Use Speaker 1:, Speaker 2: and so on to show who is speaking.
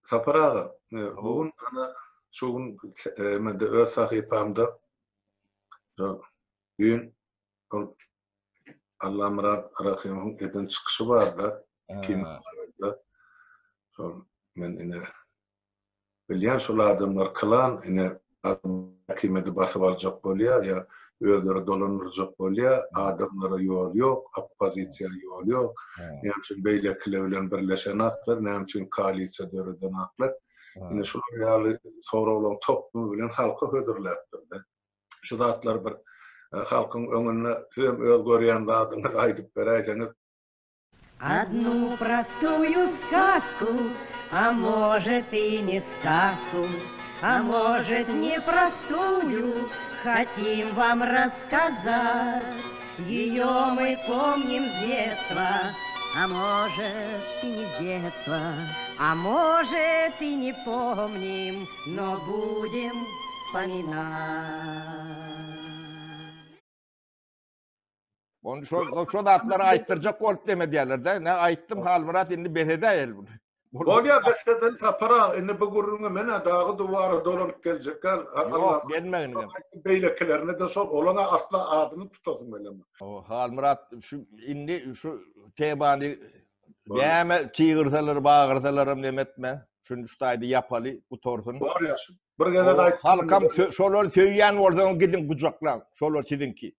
Speaker 1: Sapar aga, bu gün ana şu gün mende öz sahypamda düýn ol Allamyrat Rahymowyň eden çykyşy barda, kino barada. Şol men ine Bilýän şol adamlar klan ine häkimiýeti basyp aljak bolýar ýa özleri dolandyrjak bolýar, adamlara ýol ýok, oppozisiýa ýol ýok, näme üçin beýlekiler bilen birleşenaklar, näme üçin koalisiýa döredenaklar. Ine şular ýaly soraglaryň toplumy bilen halka hödürläpdir-de. Şu zatlary bir halkyň öňünde sizem öz görýän zadyňyzy aýdyp beräýseňiz.
Speaker 2: Одну простую сказку, а может и не сказку, а может не простую, хотим вам рассказать. Ее мы помним с детства, а может и не с детства, а может и не помним, но будем вспоминать.
Speaker 3: Ony şo şo zatlary aýtdyrjak bolup deme diýerler-de. Ne aýtdym Halmyrat indi bes edäýeli bunu.
Speaker 1: Bolýar bes edeli Sapar aga indi bu gürrüňe men-ä dagy duwara dolanyp geljek däl.
Speaker 3: Ýok gelmegin.
Speaker 1: Beýlekilerine-de şol olaň-a asla adyny tutasym gelenok.
Speaker 3: Halmyrat şu indi şu temany näme çygyrsalar bagyrsalaram neme etme. Şuny şu taýda ýapaly gutarsyn.
Speaker 1: Bolýar. Bir gezek aýtdym.
Speaker 3: Halkam şolary söýýän bolsaňyz gidiň gujaklaň. Şolar siziňki.